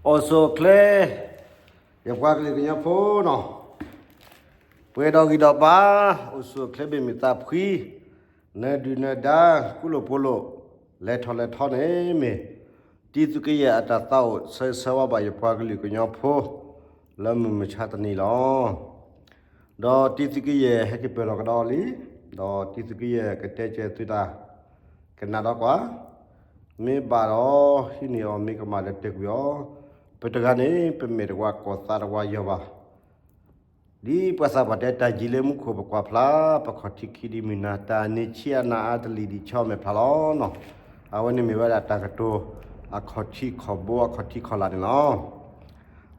အိၣ်ဆူၣ်အိၣ်ချ့, ယပှၤကလုာ်ကညီဖိနီၤ, ပှဲၤဒီးဂံၢ်ဒီးဘါ, အိၣ်ဆူၣ်အိၣ်ချ့ဘၣ်မုာ်သးဖှံ, နၢၤဒုၣ်နၢၤဒါ, ကူလိာ်ဖိးလိာ်, လဲၤထီၣ်လဲၤထီန့ၣ်မ့ၢ် တံသုးက့ယဲၢ်အတၢ်သးအိၣ်ဆၢဂ့ၤဆၢဝါဘၣ်ယပှၤကလုာ်ကညီဖိ လၢမုၢ်မဆါတနံၤလီၤ. ဒီးတံသုးက့ယဲၢ်ဟဲက့ၤပၢၢ်ထီၣ်ကဒီးလံ, ဒီးတံသုးက့ယဲၢ်ကတဲကဲၤသုတၢ် ကနၣ်ဒီးကွၢ်, မ့ၢ်ဘၣ်ဒီး ဟံးန့ၢ်အီၤ မ့ၢ်ကမၣ်ဒီးတဲကွံာ်အီၤ, ပတဂၤန့ၣ် ပမဲာ်တဝါကိၢ်သးတဝါယီၤဘၣ်. ဒ်ပှၤသးပှၢ်တဲ တၢ်ယံၤလၢမူခိၣ်ပကွၢ်ဖျါ, ပခီၣ်ထံးခံဒံးမုၢ်နၤ, တၢ်န့ၢ်ဆံးအနၤအါတလံၤဒံးဆီမဲာ်ဖျါလီၤနီၤ. အဝဲန့ၣ်မ့ၢ်ဝဲဒၣ်တၢ်ကတိၤ အခီၣ်ထံးခီၣ်ဘိ အခီၣ်ထံးခီၣ်လာ်န့ၣ်လီၤ.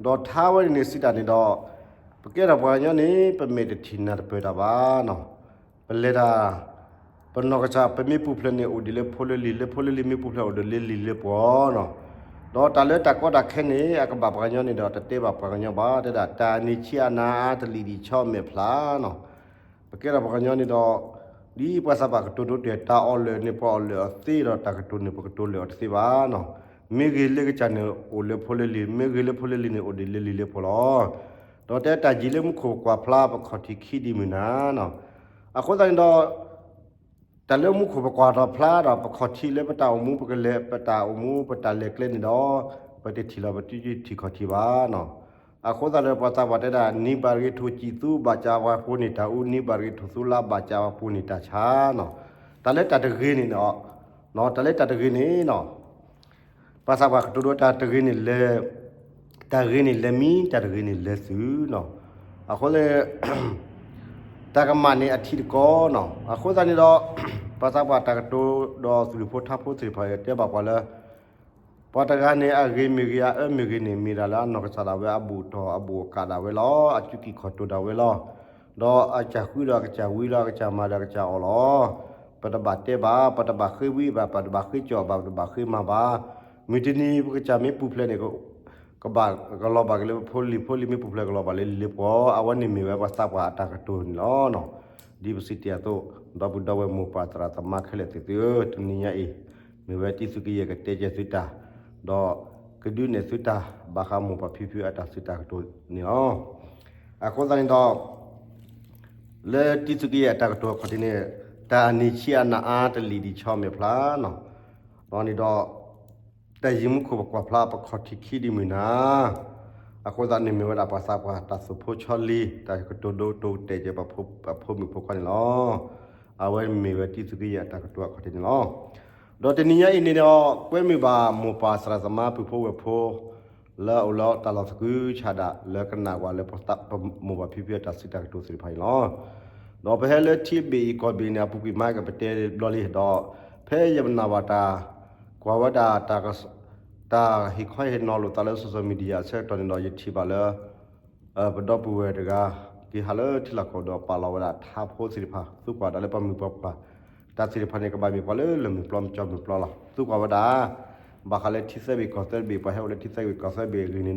ဒီးထါဝဲန့ၣ်န့ၣ်စံးတၢ်န့ၣ်ဒီး, ပကဲထီၣ်ပှၤကညီန့ၣ် ပမဲာ်တထံၣ်နၢ်တပၢၢ်တၢ်ဘၣ်နီၤ. ပလဲၤတၢ် ပနီၢ်ကစၢ် ပမ့ၢ်ပူၤဖျဲးန့ၣ် အိၣ်ဒံးလၢဖိလၢလံၤ, လၢဖိလၢလံၤမ့ၢ်ပူၤဖျဲးအိၣ်ဒံးလၢလံၤလၢပှီၤနီၤ. ဒီးတၢ်လၢတၢ်ကီတၢ်ခဲန့ၣ် အကဘၣ်ပှၤကညီန့ၣ်ဒီး တတဲဘၣ်ပှၤကညီဘၣ်, တဲဒၣ်တၢ်န့ၢ်ဆံးအနၤအါတလံၤဒံးဆီမဲာ်ဖျါနီၤ. ပကဲထီၣ်ပှၤကညီန့ၣ်ဒီး ဒ်ပှၤသးပှၢ်ကတိၤဒိတဲာ် တၢ်အီၣ်လၢာ်န့ၣ် ပှၤအီၣ်လၢာ်အီၤသ့ဒီး တၢ်ကတိၤန့ၣ် ပကတိၤလၢာ်အီၤတသ့ဘၣ်နီၤ. မ့ၢ်ဂ့ၤလၢကစၢ်န့ၣ် အိၣ်လၢဖိလၢလံၤ, မ့ၢ်ဂ့ၤလၢဖိလၢလံၤန့ၣ် အိၣ်ဒံးလၢလံၤလၢပှီၤလီၤ. ဒီးတဲတၢ်ယံၤလၢမူခိၣ်ပကွၢ်ဖျါ, ပခီၣ်ထံးခံဒံးမုၢ်နၤနီၤ. အဃိသတးန့ၣ်ဒီး တၢ်လၢမူခိၣ်ပကွၢ်ထီၣ်ဖျါဒီး ပခီၣ်ထံးလၢပတၢ်အိၣ်မူ ပကလဲၤ ပတၢ်အိၣ်မူ ပတၢ်လဲၤကျဲန့ၣ်ဒီး ပတထံၣ်လီၤ ပတထံၣ်ခီၣ်ထံးဘၣ်နီၤ. အဃိသတးဒီး ပှၤသးပှၢ်တဲဒၣ် နံၤဘၣ်တဂ့ၤထိၣ်စံၣ်သူ ဘၣ်စၢ်ဝဲပူၤန့ၣ်တၢ်အူ, နံၤဘၣ်တဂ့ၤထိၣ်သူလါ ဘၣ်စၢ်ဝဲပူၤန့ၣ်တၢ်ဆါနီၤ. တၢ်လၢတၢ်တဂ့ၤန့ၣ်နီၤ, တၢ်လၢတၢ်တဂ့ၤန့ၣ်နီၤ ပှၤသးပှၢ်ကတိၤဒိ တၢ်တဂ့ၤန့ၣ်လဲၤ, တၢ်ဂ့ၤန့ၣ်လဲၤမံ, တၢ်တဂ့ၤန့ၣ်လဲၤသုးနီၤ. အဃိလၢ တၢ်ကမၣ်န့ၣ်အထံးတကီနီၤ. အဃိသတးန့ၣ်ဒီး ပှၤသးပှၢ်တၢ်ကတိၤဒီး သုးဖိထါဖိသ့ၣ်တဖၣ် တဲဘၣ်ပှၤလၢ ပှၤတဂၤန့ၣ် အဂ့ၤမ့ၢ်ဂ့ၤ အအၢမ့ၢ်ဂ့ၤန့ၣ် မ့ၢ်ဒၣ်လၢအနီၢ်ကစၢ်ဒၣ်ဝဲ အဘူၣ်ထီၣ်အဘူၣ်အကၣ်ဒၣ်ဝဲလီၤ. အစူးကံၢ်ခီၣ်တိၢ်ဒၣ်ဝဲလီၤ. ဒီးအကစၢ်ဃုဒီးအကစၢ်ဝံၤဒီးအကစၢ်မၤဒီးအကစၢ်အီၣ်လီၤ. ပတဘၣ်တဲဘၣ်, ပတဘၣ်ဃ့ဝံဘၣ်, ပတဘၣ်ဃ့ကၠီၣ်ဘၣ်, ပတဘၣ်ဃ့မၤဘၣ်. မုၢ်တနံၤပကစၢ်မ့ၢ်ပူၤဖျဲးန့ၣ် ကဘၣ်ကလီၤဘၣ်က့ၤလၢပဖိလံၤ, ဖိလံၤမ့ၢ်ပူၤဖျဲးကလီၤဘၣ်လၢလံၤလၢပှီၤ. အဝဲန့ၣ်မ့ၢ်ဝဲပှၤသးပှၢ်အတၢ်ကတိၤန့ၣ်လီၤ. ဒ်ပစံးတ့ၢ်အသိး, ဒီပုၢ်ဒီဝဲၢ်မိၢ်ပၢ်သရၣ်သမါခဲလၢာ်သ့ၣ်သုဧၢ, တနံၤညါအံၤ မ့ၢ်ဝဲတံသုးက့ယဲၢ်ကတဲကဲၤသုတၢ်, ဒီးကဒုးနဲၣ်သုတၢ် ဘၣ်ဃးမိၢ်ပၢ်ဖံဖုအတၢ်စံးတၢ်ကတိၤန့ၣ်လီၤ. အဃိသတးန့ၣ်ဒီး လၢတံသုးက့ယဲၢ်အတၢ်ကတိၤအခီၣ်ထံးန့ၣ်, တၢ်န့ၢ်ဆံးအနၤအါတလံၤဒံးဆီမဲာ်ဖျါနီၤ. ဒီးန့ၣ်ဒီး တၢ်ယံၤမူခိၣ်ပကွၢ်ဖျါ ပခီၣ်ထံးခံဒံးမုၢ်နၤ. အဃိသတးန့ၣ်မ့ၢ်ဝဲဒၣ်ပှၤသးပှၢ်တၢ်သူၣ်ဖိဆီလံၤ တၢ်ကတိၤဒိတိၤတဲာ်ကဲၤပှၤဖိမုၣ်ဖိခွါန့ၣ်လီၤ. အဝဲမ့ၢ်ဝဲတံသုးက့ယဲၢ်အတၢ်ကတိၤအခီၣ်ထံးန့ၣ်လီၤ. ဒီးတနံၤညါအံၤန့ၣ်ဒီး ကွဲမုာ်ဘၣ်မိၢ်ပၢ်သရၣ်သမါပုၢ်ဖိဝဲၢ်ဖိ လၢအအိၣ်လၢတၢ်လီၢ်သကုၤဆးဒး လၢကနၣ်ဝဲလၢပမိၢ်ပၢ်ဖံဖုအတၢ်စံးတၢ်ကတိၤသ့ၣ်တဖၣ်န့ၣ်လီၤ. ဒီးပဟဲလၢထံဘ့ၣ်အံၤကီၢ်ဘ့ၣ်န့ၣ် အပူၤကွံာ်မးကပတဲဘျီလံ, ဒီးဖဲယမၤဘၣ်တၢ် ကွၢ်ဝဲဒၣ် တၢ်ဟ့ၣ်ခီဟ့ၣ်နီၤလိာ်သးလၢ social media အဆၢကတီၢ်န့ၣ်ဒီး ယထံၣ်ဘၣ်လၢ ပဒီပုၢ်ဝဲၢ်တဂၤ က့ၤဟးလၢထံလီၢ်ကီၢ်ဒီးပာ်လီၤဝဲဒၣ်ထါဖိသ့ၣ်တဖၣ် သံကွၢ်ဒၣ်လၢပှၤမုၢ်ပှၤပှၢ် တၢ်သ့ၣ်တဖၣ်န့ၣ် ကဘၣ်မ့ၢ်ပှၤလၢလၢၢ်မုၢ်ပျီမုၢ်ကၠီမုၢ်ပျီလီၤ. သံကွၢ်ဝဲဒၣ် ဘၣ်ဃးလၢထံသၢဘ့ၣ်ကီၢ်သၢဘ့ၣ် ပှၤဟဲအိၣ်လၢထံသၢဘ့ၣ်ကီၢ်သၢဘ့ၣ်အဂ့ၢ်န့ၣ်ဒီး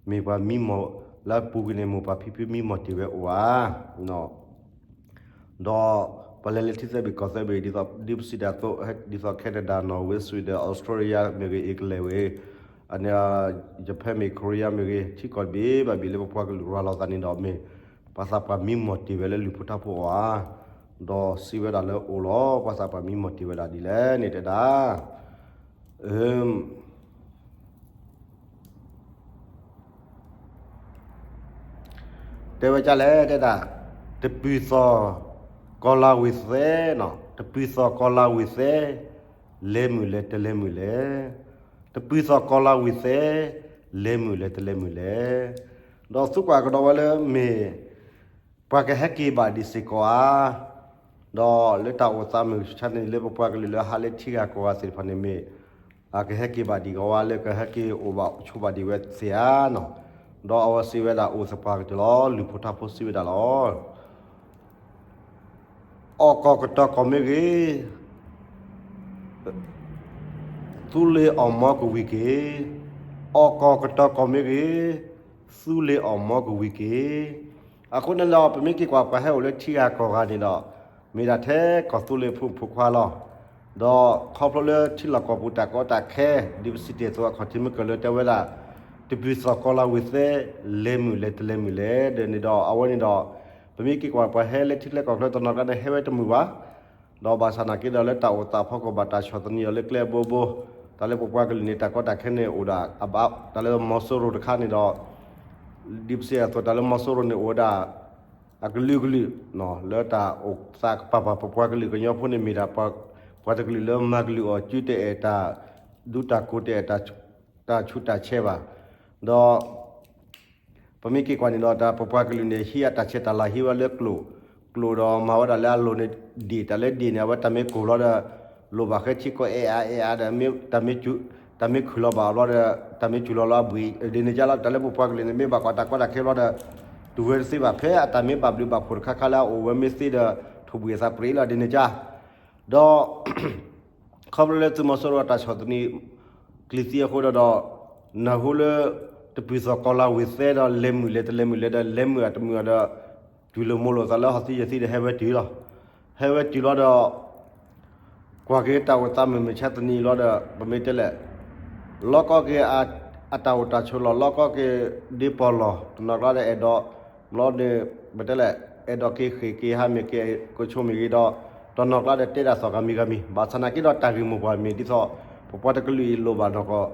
မ့ၢ်ပှၤမံမီၢ်လၢအပူၤကွံာ်န့ၣ် မိၢ်ပၢ်ဖံဖုမံမီၢ်တ့ၢ်ဝဲအိၣ်ဧါ ဒီးပလဲၤလၢထံသၢဘ့ၣ်ကီၢ်သၢဘ့ၣ် ဒ်သိးဒ်ပစံးတ့ၢ်အသိး ဒ်သိး Canada, Norway, Sweden, Australia မ့ၢ်ဂ့ၤ England မ့ၢ်ဂ့ၤ အန့ၣ် Japan မ့ၢ်ဂ့ၤ Korea မ့ၢ်ဂ့ၤ ထံကီၢ်တဘ့ၣ်ဘၣ်ဘ့ၣ်လၢပပှၤကလုာ်ရၤလီၤသးန့ၣ်ဒီး မ့ၢ်ပှၤသးပှၢ်မံမီၢ်တ့ၢ်ဝဲလၢလုၢ်ဖိထါဖိအီၤဧါ, ဒီးစံးဝဲဒၣ်လၢအိၣ်လီၤ ပှၤသးပှၢ်မံမီၢ်တ့ၢ်ဝဲဒၣ်ဒ်လဲၣ်န့ၣ်တဲဒၣ် တဲဝဲဒ်လဲၣ်တဲဒၣ်, တပူၤသီၣ်ကီၢ်လၤဝ့ၢ်သဲ, တပူၤသီၣ်ကီၢ်လၤဝ့ၢ်သဲ, လဲၤမုာ်လဲၣ်တလဲၤမုာ်လဲၣ်, တပူၤသီၣ်ကီၢ်လၤဝ့ၢ်သဲ, လဲၤမုာ်လဲၣ်တလဲၤမုာ်လဲၣ်, ဒီးသံကွၢ်ကဒီးဝဲလၢမ့ၢ် ပှၤကဟဲက့ၤဘၣ်ဒံးစ့ၢ်ကီးဧါ, ဒီးလၢတၢ်အိၣ်သးမုၢ်ဆါန့ၣ် လၢပပှၤကလုာ်လၢဟးလၢထံဂၤကီၢ်ဂၤသ့ၣ်တဖၣ်န့ၣ်မ့ၢ် အကဟဲက့ၤဘၣ်ဒံးကီးဧါ လၢကဟဲက့ၤအိၣ်ဘၣ်ဆိးဘၣ်ဒံးဝဲသ့ၣ်ဧါနီၤ, ဒီးအဝဲစံးဝဲဒၣ်အိၣ်သပှၢ်ကတၢၢ်လီၤ လုၢ်ဖိထါဖိစံးဝဲဒၣ်လီၤ အီၣ်ကီၢ်ကတီၤကီၢ်မ့ၢ်ဂ့ၤ, သူလ့ၤအီၣ်မီကဝံၤက့ၤ, အီၣ်ကီၢ်ကတီၤကီၢ်မ့ၢ်ဂ့ၤ, သူလ့ၤအီၣ်မီကဝံၤက့ၤ, အဃိန့ၣ်လီၤ ပမ့ၢ်က့ၤကွၢ်ပှၤဟဲအိၣ်လၢထံဂၤကီၢ်ဂၤန့ၣ်ဒီး မ့ၢ်ဒၣ်ထဲကီၢ်သူလ့ၤဖိမုၣ်ဖိခွါလီၤ, ဒီးခီဖျိလၢထံလီၢ်ကီၢ်ပူၤတၢ်ကီတၢ်ခဲ ဒ်ပစံးတ့ၢ်အသိးအခီၣ်ထံးမ့ၢ်ကလၢတဲဝဲဒၣ် တပျုၢ်သီၣ်ကီၤလၤဝံၤသဲ လဲၤမုာ်လဲၤတလဲၤမုာ်လဲၣ် ဒီးန့ၣ်ဒီး အဝဲန့ၣ်ဒီး ပမ့ၢ်က့ၤကွၢ်ပှၤဟဲလၢထံချၢကီၢ်ချၢတနီၤကျါန့ၣ် ဟဲဝဲတမုာ်ဘၣ်. ဒီးဘၣ်ဆၣ်နာ်က့ဒီးလၢတၢ်အိၣ်သးဖီခိၣ်ဘၣ်တၢ်ဆီၣ်သနံးအီၤလၢကျဲအဘိဘိ, တၢ်လၢပပှၤကလုာ်န့ၣ် တၢ်ကီတၢ်ခဲန့ၣ်အိၣ်ဒၣ်အဘၣ်, တၢ်လၢမီၤစိရိၤတခါန့ၣ်ဒီး ဒ်ပစံးအသိး တၢ်လၢမီၤစိရိၤန့ၣ်အိၣ်ဝဲဒၣ် အကလုာ်ကလုာ် လၢတၢ်အိၣ်သးကပၤပၤ ပပှၤကလုာ်ကညီဖိန့ၣ်မ့ၢ်ဒၣ် ပှၤတကလုာ်လၢမၤကလုာ်အီၤ စုတအဲၣ်တၢ်ဒူတၢ်ကိး တအဲၣ်တၢ်ဆူးတၢ်ဆဲးဘၣ်. ဒီး ပမ့ၢ်က့ၤကွၢ်န့ၣ်ဒီး တၢ်ပပှၤကလုာ်န့ၣ် ဟံးအတၢ်ဆဲးတၢ်လၤ ဟံးဝဲလၢကျိာ်, ကျိာ်ဒီးမၤဝဲဒၣ်လၢအလိၤန့ၣ်ဒ့ၣ်, တၢ်လၢဒ့ၣ်န့ၣ် အဝဲတၢ်မ့ၢ်ကိၢ်လီၤဒီး လိၣ်ဘၣ်ဃဲထံကီၢ်အဲၣ်အါအဲၣ်အါဒီး တၢ်မ့ၢ်ခုၣ်လီၤဘၣ်အီၤဘျီဒီး တၢ်မ့ၢ်စူၤလီၤလၢအဘှံး ဒ်န့ၣ်ကလီၤ. တၢ်လၢပပှၤကလုာ်န့ၣ် မ့ၢ်ဘၣ်ကွၢ်တၢ်ကီတၢ်ခဲဘျီဒီး တူၢ်ဝဲတသ့ဘၣ်. ဖဲအတၢ်မ့ၢ်ဘၣ်ဘျုးဘၣ်ဖှိၣ်တခါခါလၢအအိၣ်ဝဲမ့ၢ်သ့ဒီး ထိၣ်ဘှံးအသးပြံးလီၤ ဒ်န့ၣ်ကလီၤ. ဒီး ခီဖျိလၢသုးမီၤစိရိၤအတၢ်ဆီၣ်သနံး ကျံၤသံအဃိဒီး နၢ်ဟူလၢ တပျုၢ်သီၣ်ကီၤလၤဝံၤသဲဒီး လဲၤမုာ်လဲၤတလဲၤမုာ်လဲၣ်ဒီး လဲၤမုာ်အတမုာ်အီၤဒီး တုၤလီၤမိၢ်လိာ်သးလၢဟီၣ်သံယဲၢ်သံဒီး ဟဲဝဲတုၤလီၤ. ဟဲဝဲတုၤလီၤဒီး ကွၢ်က့ၤတၢ်အိၣ်သးမုၢ်မဆါတနံၤလီၤဒီး ပမ့ၢ်တဲလဲၣ် လီၤကီက့ၤ အတၢ်အိၣ်တၢ်ဆိးလီၢ် လီၤကီက့ၤ ဒ့ပီၢ်လီၢ် တနီၤကျါဒီးအဲၣ်ဒိး ဘျီန့ၣ် ပတဲလဲၣ် အဲၣ်ဒိးက့ၤဃ့ၢ်က့ၤဟးမ့ၢ်က့ၤကဆိးမ့ၢ်ဂ့ၤဒီး တနီၤကျါဒီးတဲဒၣ်သီၣ်ဂၤမံၤဂၤမံၤ ဘၣ်ဆၣ်နာ်က့ဒီးတၢ်ဂ့ၢ်မိၢ်ပှၢ်မ့ၢ်ဒ်သိး ပပှၤတကလုာ်အံၤလိၣ်ဘၣ်နီၢ်ကီၢ်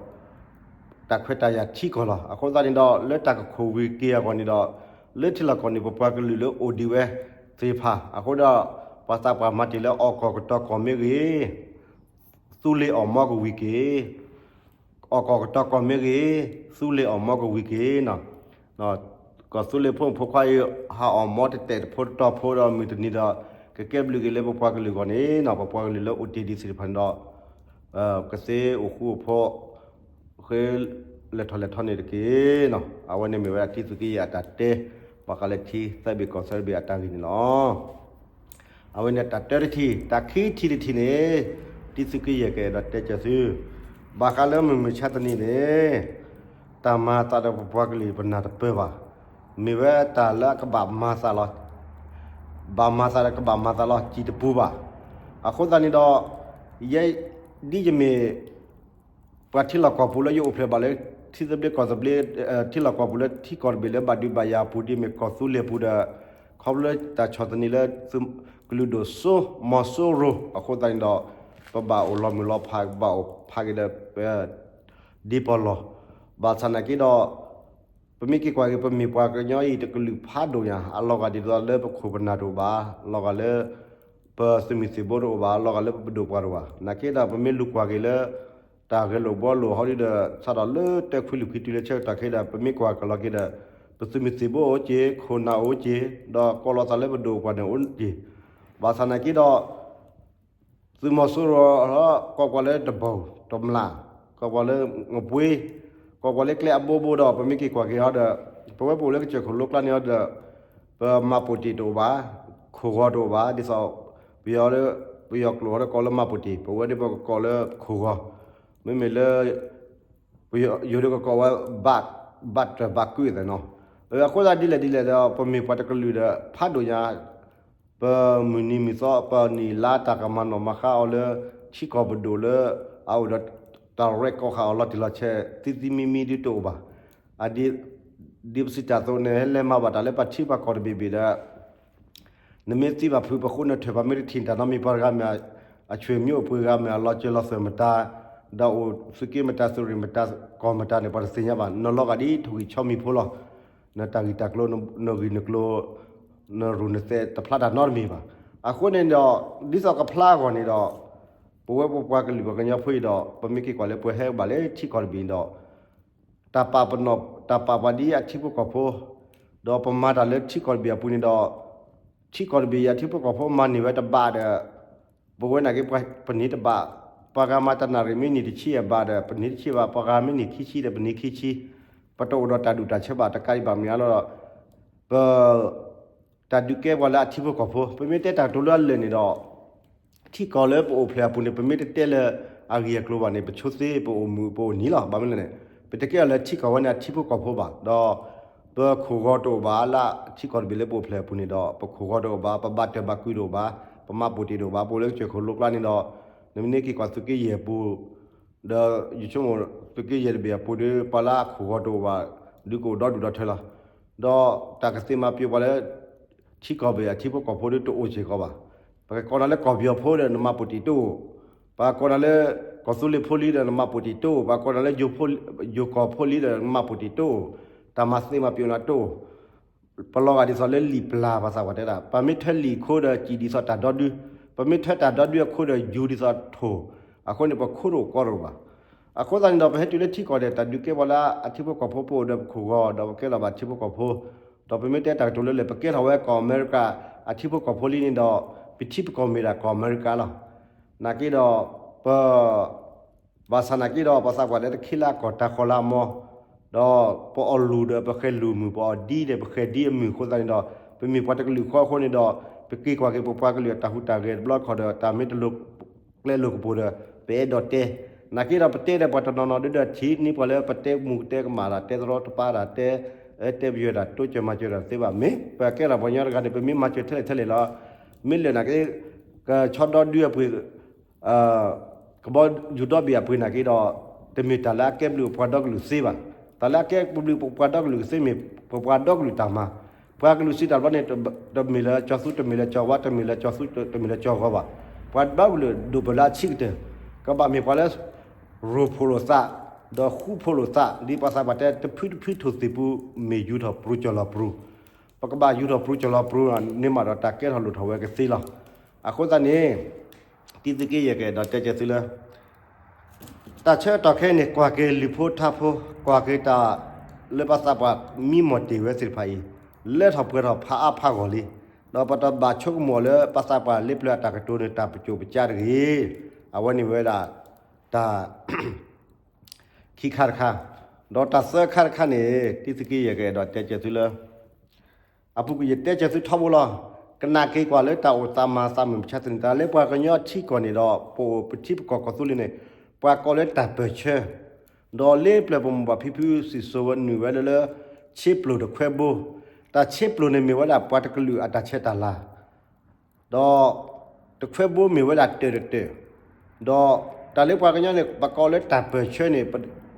တၢ်ခွဲးတၢ်ယာ်ထံကီၢ်လီၤ. အဃိသတးန့ၣ်ဒီး လၢတၢ်ကခိၣ်ဝံၤက့ၤအဂီၢ်န့ၣ်ဒီး လၢထံလီၢ်ကီၢ်န့ၣ် ပပှၤကလုာ်လၢအိၣ်ဒံးဝဲသ့ၣ်တဖၣ် အဃိဒီး ပှၤသးပှၢ်မၤတ့ၢ်လၢအီၣ်ကီၢ်ကတီၤကီၢ်မ့ၢ်ဂ့ၤ သူလ့ၤအီၣ်မီကဝံၤက့ၤ အီၣ်ကီၢ်ကတီၤကီၢ်မ့ၢ်ဂ့ၤ သူလ့ၤအီၣ်မီကဝံၤက့ၤနီၤ. ကီၢ်သူလ့ၤဖိမုၣ်ဖိခွါအံၤ ဟးအီၣ်မီတတဲာ်တဖိတတီၤဖိဒီးမုၢ်တနံၤဒီး ကကဲဘျုးက့ၤလၢပပှၤကလုာ်အဂီၢ်န့ၣ်နီၤ ပပှၤကလုာ်လၢအိၣ်တ့ၢ်ဒံးသ့ၣ်တဖၣ်န့ၣ်ဒီး ကသ့အိၣ်ဃူအိၣ်ဖိး ဃ့လဲၤထီၣ်လဲၤထီန့ၣ်တက့ၢ်နီၤ. အဝဲန့ၣ်မ့ၢ်ဝဲဒၣ်တံသုးက့ယဲၢ်အတၢ်တဲ ဘၣ်ဃးလၢထံသၢဘ့ၣ်ကီၢ်သၢဘ့ၣ်အတၢ်ဂ့ၢ်န့ၣ်လီၤ. အဝဲန့ၣ်တၢ်တၢတထံၣ် တၢ်ခံထံၣ်တထံၣ်န့ၣ် တံသုးက့ယဲၢ်ကအဲၣ်ဒိးတဲစၢၤသု ဘၣ်ဃးလၢမုၢ်မဆါတနံၤန့ၣ် တၢ်မၤသးဒီးပပှၤကလုာ်ပနၢ်တပၢၢ်ဘၣ်. မ့ၢ်ဝဲတၢ်လၢအကဘၣ်မၤသးလီၤ ဘၣ်မၤသးဒီးကဘၣ်မၤသးလီၤ စံၣ်တပူၤဘၣ်. အဃိသတးန့ၣ်ဒီး ယဲ ဒ်ယမ့ၢ် ပှၤထံလီၢ်ကီၢ်ပူၤလၢယအိၣ်ဖျဲၣ်ဘၣ်လၢ ထံသဘျ့ကီၢ်သဘျ့ ထံလီၢ်ကီၢ်ပူၤလၢထံကီၢ်တဘ့ၣ်လၢဘၣ်ဒုးဘၣ်ယၤအပူၤ ဒ်မ့ၢ်ကီၢ်သူလ့ၤပူၤဒီး ခီဖျိလၢတၢ်ဆီၣ်သနံးလၢ ကလုာ်ဒိၣ်စိ မီၤစိရိၤ အဃိသတးန့ၣ်ဒီး ပဘၣ်အိၣ်လီၤမုၢ်လီၤဖး ပဘၣ်အိၣ်ဖးက့ၤဒီး ဒ့ပီၢ်လီၢ် ဘၣ်ဆၣ်နာ်က့ဒီး ပမ့ၢ်က့ၤကွၢ်က့ၤ ပမ့ၢ်ပှၤကညီအံၤတကလုာ်ဖးဒိၣ်ညါ အလီၤဂာ်ဒ်သိးလၢပခိၣ်ပနၢ်တအိၣ်ဘၣ်, လီၤဂာ်လၢ ပသုးမုၢ်သံၣ်ဘိတအိၣ်ဘၣ်, လီၤဂာ်လၢပပဒိၣ်ပှၢ်တအိၣ်ဘၣ်. နာ်က့ဒီး ပမ့ၢ်လူၤကွၢ်က့ၤလၢ တၢ်ဂဲၤလိာ်ဘှီလိာ်ဟီဒ်ဒီး စးထီၣ်လၢတၢခွံလွံၢ်ခံတုၤလၢဆၢကတီၢ်ခဲအံၤဒီး ပမ့ၢ်ကွၢ်က့ၤလီၤက့ၤဒီး ပသုးမုၢ်သံၣ်ဘိအိၣ်က့ၤ, ခိၣ်နၢ်အိၣ်က့ၤ, ဒီးကိးလီၤသးလၢပဒိၣ်ပှၢ်န့ၣ်အိၣ်က့ၤ. ဘၣ်ဆၣ်နာ်က့ဒီး သုးမီၤစိရိၤ ကိးပှၤလၢတဘီၣ်တမျၢ်, ကိးပှၤလၢငပှ့ၤ, ကိးပှၤလၢကျဲအဘိဘိဒီး ပမ့ၢ်က့ၤကွၢ်က့ၤဟီဒီး ပဝဲပအိၣ်လၢကစၢၢ်ခိၣ်လိကျါန့ၣ်ဟီဒီး ပမၤပိာ်တ့ၢ်တအိၣ်ဘၣ်, ခိၣ်ဂီၤတအိၣ်ဘၣ်, ဒ်သိး ပယီၤ ပယီၤကျိာ်ဟီဒီးကိးလၢမၤပိာ်တ့ၢ်, ပဝဲဒၣ်ပကကိးလၢခိၣ်ဂီၤ, မ့မ့ၢ်လၢ ပယီၤဒၣ်ကကိးဝဲ ဘၣ်တၢ်ဘၣ်ကွံာ်သးနီၤ. အဃိသတးဒ်လဲၣ်ဒ်လဲၣ်ဒီး ပမ့ၢ်ပှၤတကလုာ်ဒီး ဖးဒိၣ်ညါ ပမုၢ်နံၤမုၢ်သီ ပနံၣ်လါတၢ်ကမၤနီၣ်မၤဃါအီၤလၢ ထံကီၢ်ပဒိၣ်လၢ အအိၣ်ဒီးတၢ်ရဲၣ်ကီၢ်ဃာ်အီၤလီၤတံၢ်လီၤဆဲး သံသံမံမံဒ်တအိၣ်ဘၣ်. အဒ် ဒ်ပစံးတၢ်အသိးန့ၣ် ဟဲလဲၤမၤဘၣ်တၢ်လၢပှၤထံပှၤကီၢ်တဘ့ၣ်ဘ့ၣ်ဒီး နမ့ၢ်သံဘၣ်ဖုးပဃိ နထၢၣ်ပှၤမ့ၢ်တထံၣ်တၢ်နီတမံၤ ပှၤတဂၤမ့ၢ် အဆွေမျိုး အပှၤဂၤမ့ၢ် အလီၤစၢၤလီၤသွဲၣ်မတၤ, ဒီးအိၣ်သုးက့မတၤ သုးရ့ၣ်မတၤ ကီၢ်မတၤန့ၣ် ပှၤတသ့ၣ်ညါဘၣ်. နလီၤဂာ်ဒ်ထိၣ်ဂံၢ်ဆီမံၤဖိလီၤ. နတၢ်ဂံၢ်တၢ်ကျိၤ နဂံၢ်နကျိၤ နရူၢ်နသဲးတဖျါတၢ်နီတမံၤဘၣ်. အဃိန့ၣ်ဒီး ဒ်သိးကဖျါအဂီၢ်န့ၣ်ဒီး ပဝဲပပှၤကလုာ်ပှၤကညီဖိအံၤဒီး ပမ့ၢ်က့ၤကွၢ်လၢပှၤဟဲဘၣ်လၢထံကီၢ်တဘ့ၣ်ဒီး တၢ်ပာ်ပနီၣ် တၢ်ပာ်ပှၤဒ်အထံဖိကီၢ်ဖိ, ဒီးပမၤတၢ်လၢထံကီၢ်တဘ့ၣ်အပူၤန့ၣ်ဒီး ထံကီၢ်တဘ့ၣ်အံၤ အထံဖိကီၢ်ဖိမၤန့ၢ်ဝဲတဘၣ်ဒီး ပဝဲနာ်က့ ပနံၤတဘၣ်, ပှၤဂၤမၤတနၣ်ရံၣ်မ့ၢ်နံၣ်တဆံအဘၣ်ဒီး ပနံၤတဆံဘၣ်, ပှၤဂၤမ့ၢ်နံၣ်ခံဆံဒီး ပနံၤခံဆံ, ပတအိၣ်ဒီးတၢ်ဒူၣ်တၢ်ဆၢဘၣ် တကးဒံးဘၣ်မ့ၢ်အါလီၤဒီး ပ တၢ်ဒုးကဲပှၤလၢအထံဖိကီၢ်ဖိ, ပမ့ၢ်တဲတၢ်ကတိၤလၢအလၢာ်န့ၣ်ဒီး ထံကီၢ်လၢပအိၣ်ဖျဲၣ်အပူၤန့ၣ် ပမ့ၢ်တတဲလၢအဂ့ၢ်အကျိၤဘၣ်န့ၣ် ပဆိသ့ ပအိၣ်မုာ်ပအိၣ်နံၤလီၤ. ဘၣ်မနုၤလဲၣ်န့ၣ် ပတကဲအီၤလၢထံကီၢ်ဝဲန့ၣ်အထံဖိကီၢ်ဖိဘၣ်. ဒီး ပခိၣ်ဂီၤတအိၣ်ဘၣ်လၢထံကီၢ်တဘ့ၣ်လၢပအိၣ်ဖျဲၣ်အပူၤန့ၣ်ဒီး ပခိၣ်ဂီၤတအိၣ်ဘၣ်, ပဘၣ်တၢၢ်ဘၣ်ကွံာ်တအိၣ်ဘၣ်, ပမၤပိာ်တ့ၢ်တအိၣ်ဘၣ်, ပအိၣ်လၢကစၢၢ်ခိၣ်လိကျါန့ၣ်ဒီး နမ့ၢ်န့ၢ်က့ၤကွၢ်သုးက့ယဲၢ်ပူၤ ဒီးယဆိကမိၣ် သုးက့ယဲၢ်တဘ့ၣ်အပူၤဒီး ပှၤလၢအခိၣ်ဂီၤတအိၣ်ဘၣ်, ဒုးကအိၣ်ဒီဒူၣ်ဒီထၢလီၤ. ဒီးတၢ်ကသ့မၤပျိာ်ပှၤလၢ ထံကီၢ်ဘ့ၣ်အထံဖိကီၢ်ဖိဒီးတအိၣ်စ့ၢ်ကီးဘၣ်. ပကကိးနၤလၢကီၢ်ပယီၤဖိဒီး နမၤပိာ်တံာ်တအိၣ်, ပှၤကိးနၤလၢ ကီၢ်သူလ့ၤဖိလံဒီး နမၤပိာ်တံာ်တအိၣ်, ပှၤကိးနၤလၢ ယိၤကီၢ်ဖိလံဒီး နမၤပိာ်တံာ်တအိၣ်, တၢ်မၤသ့မၤပျိာ်နၤတအိၣ် ပလီၤဂာ်ဒ်သိးလၢလံာ်ပျၢ် ပှၤသးပှၢ်တဲဒၣ်, ပမ့ၢ်ထၢလံာ်အခိၣ်ဒီး စံၣ်ဒ်သိးတၢ်ဒီဒု, ပမ့ၢ်ထၢတၢ်ဒီဒုအခိၣ်ဒီး ယူၤဒ်သိးထိၣ်, အဃိန့ၣ် ပခိၣ်တအိၣ်ကီတအိၣ်ဘၣ်. အဃိသတးန့ၣ်ဒီး ပဟဲတုၤလၢထံကီၢ်ဒီး တၢ်ဒုးကဲပှၤလၢအထံဖိကီၢ်ဖိ ပအိၣ်ဒီးပခိၣ်ဂီၤ ဒီးပကဲထီၣ်ဘၣ်ထံဖိကီၢ်ဖိ, ဒီးပမ့ၢ်တဲတၢ်ကတိၤလၢလၢ ပကဲထီၣ်ဝဲကီၢ်အမဲရကၤ အထံဖိကီၢ်ဖိလံန့ၣ်ဒီး ပထံပကီၢ်မ့ၢ်ဒၣ်ကီၢ်အမဲရကၤလီၤ. နာ်က့ဒီး ပ ဘၣ်ဆၣ်နာ်က့ဒီး ပှၤသးပှၢ်တဲတခ့လၢအကီၢ်တၢ်ဃီၤလၢအမီၤ, ဒီးပအီၣ်လူၢ်ဒီးပဃဲၤလူၢ်မုၢ်, ပအီၣ်ဒံဒီး ပဃဲၤဒံအမုၢ်အဃိသတးန့ၣ်ဒီး ပမ့ၢ်ပှၤတကလုာ်ဃီအဃိန့ၣ်ဒီး ပက့ၤကွၢ်က့ၤပပှၤကလုာ်အတၢ်ဟူးတၢ်ဂဲၤတဘျီတခီၣ်ဒီး တၢ်မ့ၢ်တလိၤကျဲလိၤကပူၤဒီး ပအဲၣ်ဒိးတဲ, နာ်က့ဒီး ပတဲဒီးပှၤတနီၤနီၤဒုဒီး ထံၣ်န့ၢ်ပှၤလၢပတဲမူကတဲကမၣ်တၢ် တဲသရီတပါတၢ် တဲ တဲပယွဲတၢ် တိစၢၤမၤစၢၤတၢ်တသ့ဘၣ်. မ့ၢ်ပကဲထီၣ်ပှၤကညီတဂၤန့ၣ် ပမ့ၢ်မၤစၢၤထဲလဲၣ်ထဲလဲၣ်လီၤ. မ့ၢ်လၢာ်နာ်က့ ကဆီဒီဒုအပှ့ၤ ကဘီယူၤဒီဘ့ၣ်အပှ့ၤနာ်က့ဒီး တမ့ၢ်တၢ်လၢအကဲဘျုးပပှၤဒီကလုာ်သ့ဘၣ်. တၢ်လၢအကဲဘျုးပပှၤဒီကလုာ်သ့မ့ၢ် ပပှၤဒီကလုာ်တၢ်မၤ, ပှၤကလုာ်စံးတၢ်တဘျီန့ၣ် တမ့ၢ်လၢကၠီၤသူ တမ့ၢ်လၢကၠီၤဝါ တမ့ၢ်လၢကၠီၤသူ တမ့ၢ်လၢကၠီၤဂီၤဘၣ်. ပှၤဘၣ်ဘျုးဒိၣ်ပၢၢ်လၢအဆံးကတၢၢ် ကဘၣ်မ့ၢ်ပှၤလၢ ရိၣ်ဖှိၣ်လိာ်သး ဒီးဃူဖှိၣ်လိာ်သး ဒ်ပှၤသးပှၢ်တဲ တဖုတဖုထိၣ်သ့ၣ်ပူၤ မ့ၢ်ယူၤထီၣ်ပြူၤကၠီၣ်လီၤပြူၤ ပကဘၣ်ယူၤထီၣ်ပြူၤကၠီၣ်လီၤပြူၤန့ၣ်မးဒီး တၢ်ကဲထီၣ်လိၣ်ထီၣ်ဝဲကသ့လီၤ. အဃိသတးန့ၣ် တံသုးက့ယဲၢ်ကအဲၣ်ဒိးတဲကဲသုလၢ တၢ်ဆၢကတီၢ်ခဲအံၤန့ၣ် ကွၢ်က့ၤလုၢ်ဖိထါဖိ, ကွၢ်က့ၤတၢ်လၢပှၤသးပှၢ်မံမီၢ်တ့ၢ်ဝဲသ့ၣ်တဖၣ်အံၤ လၢထီၣ်ပှဲၤထီၣ်ဖးအါဖးဂီၢ်လံ. ဒီးပတဘၣ်ဆိကမိၣ်လၢပှၤသးပှၢ်လ့ပျၢၤအတၢ်ကတိၤန့ၣ် တၢ်ပစိာ်ပကါတဂ့ၤ. အဝဲန့ၣ်ဝဲဒၣ် တၢ် ခံခါတခါ, ဒီးတၢ်သၢခါတခါန့ၣ် တံသုးက့ယဲၢ်ကအဲၣ်ဒိးတဲကဲသုလၢ အပူၤကွံာ်ယတဲကဲသုထီဘိလီၤ. ကနၣ်က့ၤကွၢ်လၢတၢ်အိၣ်သးမၤသးမုၢ်မဆါတနံၤ တၢ်လၢပှၤကညီထံကီၢ်န့ၣ်ဒီး ပအိၣ်ပထံပကီၢ်ကီၢ်သူလ့ၤန့ၣ် ပှၤကိးလၢတၢ်ပၢၢ်ဆၢ, ဒီးလ့ပျၢၤပမိၢ်ပၢ်ဖံဖုစံၣ်စိၤဝဲနုာ်ဝဲလၢလၢ ဆ့ပျိၢ်တခွဲဘိ, တၢ်ဆ့ပျိၢ်န့ၣ်မ့ၢ်ဝဲဒၣ်ပှၤတကလုာ်အတၢ်ဆဲးတၢ်လၤ ဒီးတခွဲဘိမ့ၢ်ဝဲဒၣ်တၢၢ်တတၢၢ်, ဒီးတၢ်လၢပှၤကညီန့ၣ် ပကိးလၢတၢ်ပၢၢ်ဆၢန့ၣ်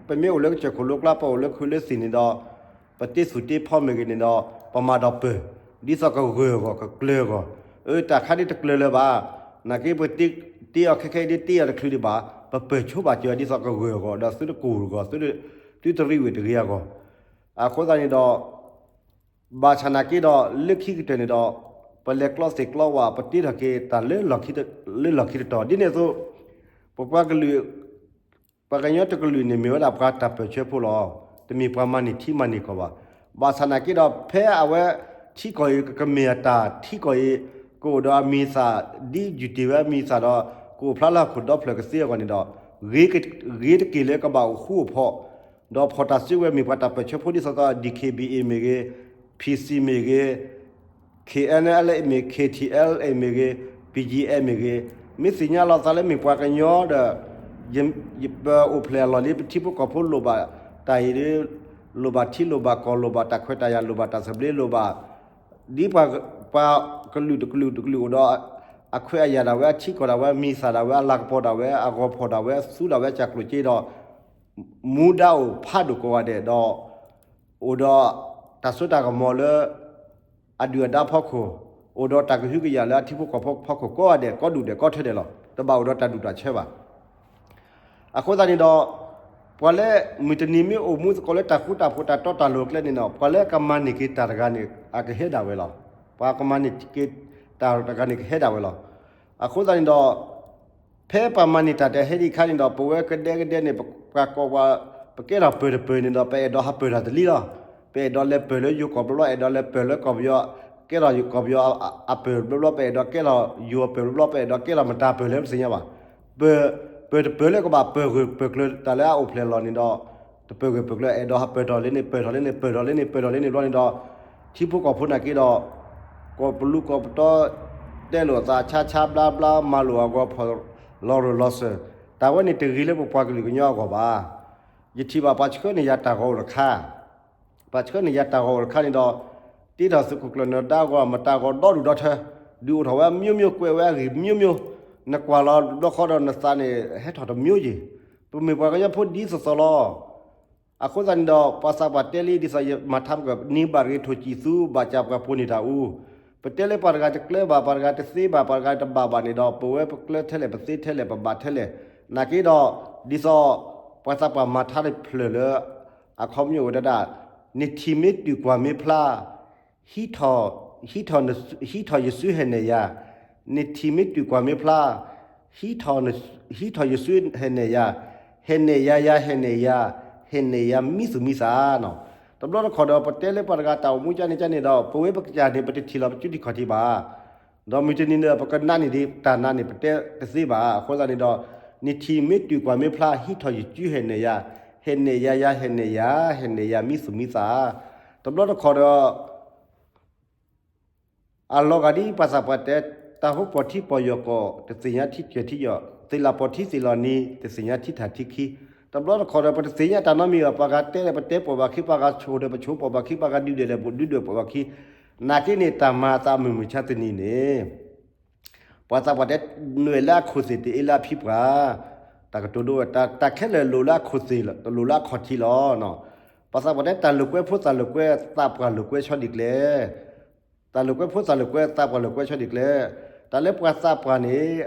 ပမ့ၢ်အိၣ်လၢကစၢၢ်ခိၣ်လိကျါ ပအိၣ်လၢခုလၢသံၣ်န့ၣ်ဒီး ပတ့သူၣ်တ့ဖီမ့ၢ်ဂ့ၤန့ၣ်ဒီး ပမၤဒီးပၢၢ် ဒ်သိးကဂၢၢ်အဂီၢ် ကကျၢၤအဂီၢ်, အၢ တၢ်ခါဒ်တကျၢၤလၢၤဘၣ်, နာ်က့ပတ့အီၤခဲခဲအံၤဒ်တ့အီၤတချုးဒံးဘၣ်, ပပၢၢ်ဆိဘၣ်စၢၤဒ်သိးကဂၢၢ်အဂီၢ် ဒီးသုတကိၢ်အဂီၢ် သုတရံးဝ့ၢ်တဂ့ၤအဂီၢ်, အဃိသတးန့ၣ်ဒီး ဘၣ်ဆၣ်နာ်က့ဒီး လၢခံကတၢၢ်န့ၣ်ဒီး ပလဲၤကျီသ့ၣ်ကျီဝၣ် ပတ့ထီၣ်က့ၤတၢ်လၢ လၢလီၢ်ခံတတီၤ ဒ်န့ၣ်အသိး ပပှၤကလုာ် ပှၤကညီတကလုာ်န့ၣ် မ့ၢ်ဝဲဒၣ်ပှၤတၢ်ပၢၢ်ဆၢဖိလီၤ. တမ့ၢ်ပှၤမၤန့ၢ်ထံမၤန့ၢ်ကီၢ်ဘၣ်. ဘၣ်ဆၣ်နာ်က့ဒီး ဖဲအဝဲထံကီၢ်အံၤ ကကမ့ၢ်အတၢ်ထံကီၢ်အံၤ ကအိၣ်ဒီးအမံၤသၣ် ဒ်ယူၤတ့ၢ်ဝဲအမံၤသၣ်ဒီး ကအိၣ်ဖျါလၢဟီၣ်ခိၣ်ဒီဖျၢၣ်ကသ့အဂီၢ်န့ၣ်ဒီး ဂ့ၤတက့ၢ်လၢကဘၣ်အိၣ်ဃူအိၣ်ဖိး ဒီးဖီၣ်တၢ်စုကဝဲၤမ့ၢ်ပှၤတၢ်ပၢၢ်ဆၢဖိဒ်သိးသိး ဒီး ဒီး မ့ၢ်ဂ့ၤ, ဖံစံၣ်မ့ၢ်ဂ့ၤ, ခ့ၣ်အဲၣ်အဲၣ်လ်မ့ၢ်ဂ့ၤ, ခ့ၣ်ထံၣ်အဲၣ်လ်မ့ၢ်ဂ့ၤ, ဘံၣ်ကၠံၣ်အဲၣ်မ့ၢ်ဂ့ၤ, မ့ၢ်သ့ၣ်ညါလီၤသးလၢမ့ၢ်ပှၤကညီဒီး ယ ယ ပအိၣ်ဖျဲၣ်အလီၢ်လံ ပထံဖိကီၢ်ဖိလိၣ်ဘၣ်တၢ်အံၤ လိၣ်ဘၣ်ထံလိၣ်ဘၣ်ကီၢ်လိၣ်ဘၣ်တၢ်ခွဲးတၢ်ယာ်လိၣ်ဘၣ်တၢ်သဘျ့လိၣ်ဘၣ် ဒ်ပှၤ ပှၤကလုာ်တကလုာ်တကလုာ်အိၣ်ဒီး အခွဲးအယာ်ဒၣ်ဝဲ အထံကီၢ်ဒၣ်ဝဲ အမံၤသၣ်ဒၣ်ဝဲ အလၤကပီၤဒၣ်ဝဲ အဂီၤဖီၣ်ဒၣ်ဝဲ သူဒၣ်ဝဲ ကၢ်ကျိၣ်က့ဒီး မူဒါအိၣ်ဖးဒိၣ်ကိးဂၤဒဲးဒီး အိၣ်ဒီးတၢ်စိတၢ်ကမီၤလၢ အဒုၣ်အဒါဖီခိၣ်, အိၣ်ဒီးတၢ်ကဟုကယာ်လၢအထံဖိကီၢ်ဖိဖီခိၣ်ကိးဂၤဒဲး ကိးဒူၣ်ဒဲးကိးထၢဒဲးလီၤ. တဘၣ်အိၣ်ဒီးတၢ်ဒူၣ်တၢ်ဆၢဘၣ်. အဃိသတးန့ၣ်ဒီး ပှၤလၢမုၢ်တနံၤမ့ၢ်အိၣ်မူသကိးလၢတၢ်ဃူတၢ်ဖိးတၢ်တီတၢ်လိၤအကျဲန့ၣ်ဒီး ပှၤလၢကမၤန့ၢ်က့ၤတၢ်တဂၤန့ၣ် အကဟဲဒၣ်ဝဲလီၤ. ပှၤကမၤန့ၢ်က့ၤတၢ်တဂၤန့ၣ်ကဟဲဒၣ်ဝဲလီၤ. အဃိသတးန့ၣ်ဒီး ဖဲပှၤမၤန့ၢ်တၢ်တဟဲဒံးအခါန့ၣ်ဒီး ပဝဲကဒဲကဒဲန့ၣ် ပှၤကိးပှၤ ပကဲထီၣ်ပၢၢ်တပၢၢ်န့ၣ်ဒီး ပအဲၣ်ဒိးဟးပၢၢ်တၢ်တလံလီၤ. ပအဲၣ်ဒိးလဲၤပၢၢ်လၢယိၤကီၢ်ဘျီဘျီ အဲၣ်ဒိးလဲၤပၢၢ်လၢကီၢ်ပယီၤ ကဲထီၣ်ကီၢ်ပယီၤအပၢၢ်ဘျီဘျီ ပအဲၣ်ဒိးကဲထီၣ်ယိၤအပၢၢ်ဘျီဘျီ ပအဲၣ်ဒိးကဲထီၣ်မတၤပၢၢ်လဲၣ်ပသ့ၣ်ညါဘၣ်. ပၢၢ် ပၢၢ်တပၢၢ်လၢကဘၣ်ပၢၢ်ဂၢၢ်ပၢၢ်ကျၢၤတၢ်လၢအအိၣ်ဖျဲၣ်လီၤန့ၣ်ဒီး တပၢၢ်ဂၢၢ်ပၢၢ်ကျၢၤ အဲၣ်ဒိးဟးပၢၢ်ထီၣ်လၢန့ၣ် ပၢၢ်ထီၣ်လၢန့ၣ် ပၢၢ်ထီၣ်လၢန့ၣ်ဘျီန့ၣ်ဒီး ထံဖိကီၢ်ဖိနာ်က့ဒီး ကီၢ်ပလူးကီၢ်ပတီ တဲလိာ်အသးဆါဆါဘျါဘျါ မၤလိာ်အဂီၢ်ဖီၣ်လီၤရၢၢ်လီၤစၢၤ, တၢ်ဝဲန့ၣ်တဂ့ၤလၢပပှၤကလုာ်ကညီအဂီၢ်ဘၣ်. ယထံၣ်ဘၣ်ပှၤဆှၢန့ၢ်ယၤတၢ်ဂီၤအိၣ်တခါ ပှၤဆှၢန့ၢ်ယၤတၢ်ဂီၤအိၣ်တခါန့ၣ်ဒီး တ့ထီၣ်သုးခိၣ်ကျၢၢ်နၢၤဒါဂီၤ မတၤဂီၤဒီဒူၣ်ဒီထၢ, ဒုးအိၣ်ထီၣ်ဝဲအမျိုးမျိုး ကွဲးဝဲအဂ့ၢ်မျိုးမျိုး, နကွၢ်လီၤတဘျီဃီဒီးနသးန့ၣ် ဟဲထီၣ်တမျိုးယံၤ, ပမ့ၢ်ပှၤကညီဖိဒ်သိးသိးလီၤ. အဃိသတးန့ၣ်ဒီး ပှၤသးပှၢ်တဲလံ ဒ်သိးယမၤထါပက န့ၢ်ဘၣ်တဂ့ၤ ထိၣ်ကံၣ်သူ ဘၣ်စၢ်ပှၤပိာ်န့ၢ်တၢ်အူ, ပတဲလၢပှၤတဂၤတကျဲဘၣ် ပှၤတဂၤတသ့ဘၣ် ပှၤတဂၤတဘၣ်ဘၣ်န့ၣ်ဒီး ပဝဲပကျဲထဲလဲၣ် ပသ့ထဲလဲၣ် ပဘၣ်ထဲလဲၣ်, နာ်က့ဒီး ဒ်သိး ပှၤသးပှၢ်မၤထါတဖျၢၣ်လၢ အခီပညီအိၣ်ဝဲဒၣ် နထံၣ်မ့ၢ်တုၤကွၢ်မ့ၢ်ဖျါ ဟံးထီၣ် ဟံးထီၣ်ယစုဟဲနဲၣ်ယၤ, နထံၣ်မ့ၢ်တုၤကွၢ်မ့ၢ်ဖျါ ဟံးထီၣ်ယစုဟဲနဲၣ်ယၤ, ဟဲနဲၣ်ယၤယၤ ဟဲနဲၣ်ယၤ ဟဲနဲၣ်ယၤမံသူၣ်မံသးနီၤ. တဘျီတခီၣ်ဒီး ပတဲလၢပှၤတဂၤတၢ်အိၣ်မူကန့ၣ်ကန့ၣ်ဒီး ပဝဲပကစၢ်န့ၣ် ပတထံၣ်လီၤပစုထံခီၣ်ထံဘၣ်. ဒီးမုၢ်တနံၤန့ၣ်ဒီး ပကနးန့ၢ်ဒံးတၢ်နးန့ၣ် ပတဲတသ့ဘၣ်. အဃိသတးန့ၣ်ဒီး နထံၣ်မ့ၢ်တုၤကွၢ်မ့ၢ်ဖျါ ဟံးထီၣ်ယစုဟဲနဲၣ်ယၤ, ဟဲနဲၣ်ယၤယၤ ဟဲနဲၣ်ယၤ ဟဲနဲၣ်ယၤမံသူၣ်မံသး. တဘျီတခီၣ်ဒီး အလီၤဂာ်ဒ်ပှၤသးပှၢ်တဲ, တၢ်ဟိပီၢ်ထံပီၢ်ယီၢ်ကီၢ် တသ့ၣ်ညါထံကၢၢ်ထံယီၢ်, သ့ၣ်လၣ်ပီၢ်ထံသ့ၣ်လီၤနံၤ တသ့ၣ်ညါထံထၣ်ထံခံ, တဘျီတခီၣ်ဒီး ပတသ့ၣ်ညါတၢ်နီတမံၤဘၣ်. ပှၤဂၤတဲဒီးပတဲပိာ်ဘၣ်ခံ, ပှၤဂၤဆိၣ်ဒီးပဆိၣ်ပိာ်ဘၣ်ခံ, ပှၤဂၤဒုးဒီးပဒုးဒီးပိာ်ဘၣ်ခံ, နာ်က့န့ၣ် တၢ်မၤအသးမုၢ်မုၢ်ဆါတနံၤန့ၣ် ပှၤသးပှၢ်တဲ နွဲၣ်လၢအခိၣ်သ့ၣ် တအ့လၢအဖံပှၢ်, တၢ်ကတိၤဒိဝဲ တၢ်ခဲလၢာ်လိၣ်လၢအခိၣ်သ့ၣ် တလိၣ်လၢအခီၣ်ထံးလီၤ. ပှၤသးပှၢ်တဲ တၢ်လိာ်ကွဲဖိသးလိာ်ကွဲ သးပှၢ်လိာ်ကွဲဆီဒံးကျဲ, တၢ်လိာ်ကွဲဖိသးလိာ်ကွဲ သးပှၢ်လိာ်ကွဲဆီဒံးကျဲ, တၢ်လၢပှၤသးပှၢ်န့ၣ်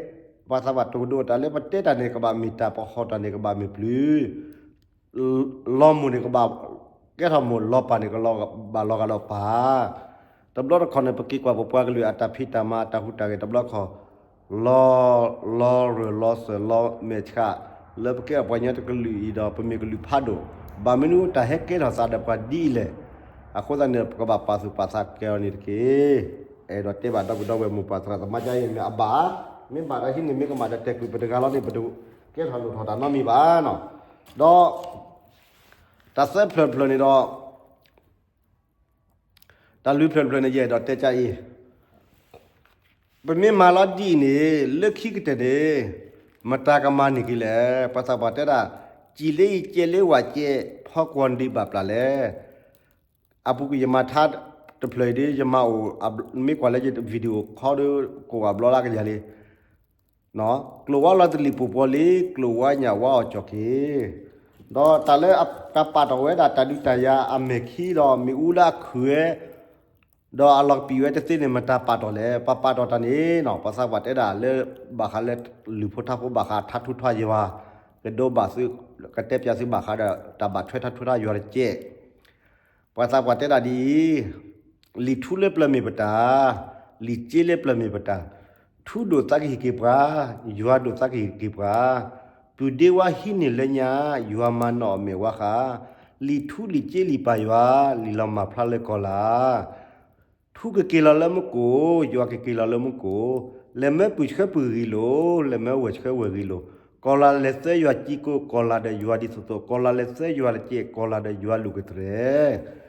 ပှၤသးပှၢ်တိၤကဒိ တၢ်လၢပတဲတၢ်န့ၣ် ကဘၣ်မ့ၢ်တၢ်, ပဟီၣ်တၢ်န့ၣ် ကဘၣ်မ့ၢ်ပျုၤ လီၤမိၢ်န့ၣ်ကဘၣ်ကဲထီၣ်မိၢ်, လီၤပၢ်န့ၣ်ကဘၣ်လီၤဂာ်ဒီးပၢ်. တဘျီတခီၣ်န့ၣ် ပက့ၤကွၢ်ပပှၤကလုာ်အတၢ်ဖံးတၢ်မၤ အတၢ်ဟူးတၢ်ဂဲၤတဘျီခီၣ်, လီၤ, လီၤရၢၢ်လီၤစၢၤလီၤမဲာ်ဆှး လၢပကဲအပှၤကညီတကလုာ်အံၤဒီး ပမ့ၢ်ကလုာ်ဖးဒိၣ်, ဘၣ်မနုၤတၢ်ဟဲကဲထီၣ်သးဒီးပှၤဒ်အံၤလဲၣ်. အဃိသတးန့ၣ် ပကဘၣ်ပာ်သူၣ်ပာ်သးကဲအီၤန့ၣ်တက့ၢ်. အဲၣ်ဒိးတဲဘၣ်ဒီပုၢ်ဒီဝဲၢ်မိၢ်ပၢ်သရၣ်သမါကါအံၤ မ့ၢ်အဘၣ်, မ့ၢ်ဘၣ်ဒီးဟံးန့ၢ်မ့ၢ်ကမၣ်ဒီးတဲာ်ကွံာ်ပတဂၤလီၤန့ၣ် ပတကဲထီၣ်လိၣ်ထီၣ်တၢ်နီတမံၤဘၣ်နီၤ. ဒီး တၢ်သၢဖျၢၣ်တဖျၢၣ်န့ၣ်ဒီး တၢ်လွံၢ်ဖျၢၣ်တဖျၢၣ်န့ၣ် ယအဲၣ်ဒိးတဲကါအံၤ, ပမ့ၢ်မၤလီၤဒ်အံၤန့ၣ် လၢခံကတၢၢ်န့ၣ် မတၤကမၤန့ၢ်က့ၤလဲၣ်. ပှၤသးပှၢ်တဲဒၣ် စံာ်လၢယကဲလၢဝးကဲ ဖီကွီၤဒံးဘၣ်ပျၢ်လဲၣ်. အပူၤကွံာ်ယမၤထါတဖျၢၣ်အံၤဒီး ယမၤအိၣ်, မ့ၢ်ကွၢ်လၢယ video call ဒီး ကိးဂၤဘျီလၢကယၤလံ ကျိာ်ဝါလီၤတလံာ်ပူၤပီၤလံ, ကျိာ်ဝါညၣ်ဝါအီၣ်ကၠီၣ်က့ၤ, ဒီးတၢ်လၢတၢ်ပာ်တီၢ်ဝဲဒၣ်တၢ်ဒုးတၢ်ယၤအမဲာ်ခံဒီး မ့ၣ်အူလၢအခုးဝဲ, ဒီးအလီၤကပံာ်ဝဲတသ့န့ၣ် မတၤပာ်တီၢ်လဲၣ်. ပပာ်တီၢ်တၢ်န့ၣ်နီၤ ပှၤသးပှၢ်တဲဒၣ်လၢ ဘၣ်ဃးလၢ လုၢ်ဖိထါဖိဘၣ်ဃးထါထူထါယွၤ, ကဒိဘၣ်သု, ကတဲပၠးသုဘၣ်ဃးဒီး တၢ်ဘၣ်ထွဲထါထူထါယွၤတကဲး ပှၤသးပှၢ်တဲဒၣ်ဒ်အံၤ, လံာ်ထူလၢပျၢၤမ့ၢ်ပတၢ်, လံာ်စ့လၢပျၢၤမ့ၢ်ပတၢ်, ထူဒိၣ်သးကဟ့ၣ်က့ၤပှၤ, ယွၤဒိၣ်သးကဟ့ၣ်က့ၤပှၤ, ပုၢ်ဒ့ဝါဟံးန့ၢ်လၢညါ, ယွၤမၤနီၣ်အမဲာ်ဝါဃး, လံာ်ထူလံာ်စ့လံာ်ပၢ်ယွၤ, လံာ်လီၤမၢ်ဖျါလၢကီၢ်လၤ ထူကက့ၤလီၤလၢမူကိၣ်, ယွၤကက့ၤလီၤလၢမူကိၣ်, လဲၤမၢပုၢ်ဆှၢပုၢ်ဂံၢ်လိာ်, လဲၤမၢဝဲၢ်ဆှၢဝဲၢ်ဂံၢ်လိာ်, ကီၢ်လၤလဲၤသၢယွၤကံကိၣ်, ကီၢ်လၤဒီးယွၤဒ်သိးသိး, ကီၢ်လၤလဲၤသၢယွၤတကဲး, ကီၢ်လၤဒီးယွၤလူၢ်ကတြဲၤ